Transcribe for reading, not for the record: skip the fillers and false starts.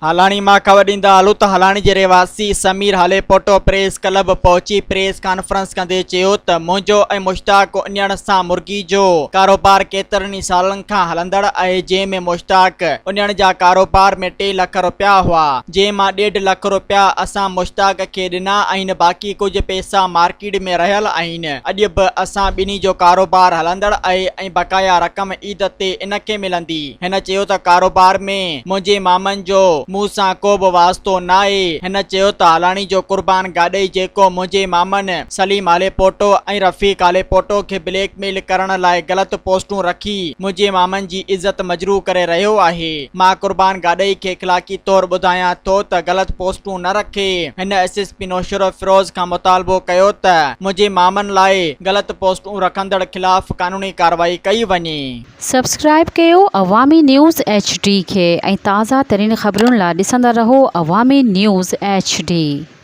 هالاڻي مان خبر ڏيندا هلون ته هالاڻي جي رهواسي سمير هاليپوٽو پريس ڪلب پهچي پريس ڪانفرنس ڪندي چيو ته منهنجو ۽ مشتاق انڙ سان مرغي جو ڪاروبار ڪيترن ئي سالن کان هلندڙ آهي جنهن ۾ مشتاق انڙ جا ڪاروبار ۾ ٽي لک رپيا هئا جنهن مان ڏيڍ لک رپيا اسان مشتاق کي ڏنا آهن باقي ڪجهه پئسا مارڪيٽ ۾ رهيل آهن اڄ به اسان ٻنهي جو ڪاروبار هلندڙ آهي ۽ بقايا رقم عيد تي ان کي ملندي. هن چيو ته ڪاروبار ۾ منهنجي مامن جو مون سان ڪو به واسطو ناهي. هن چيو ته هالاڻي جو قربان گاڏهي جيڪو منهنجي مامن سليم هاليپوٽو ۽ رفيق هاليپوٽو کي بليڪ ميل ڪرڻ لاء غلط پوسٽون رکي منهنجي مامن جي عزت مجروح ڪري رهيو آهي. مان قربان گاڏهي کي اخلاقي طور ٻڌايان ٿو ته غلط پوسٽون نه رکي. هن ايس ايس پي نوشهروفيروز کان مطالبو ڪيو ته منهنجي مامن لاء غلط پوسٽون رکندڙ خلاف قانوني ڪارروائي ڪئي وڃي. سبسڪرائيب ڪيو عوامي نيوز ايڇ ڊي کي ۽ تازه ترين خبرن لا ڏسندا رهو عوامي نيوز ايڇ ڊي.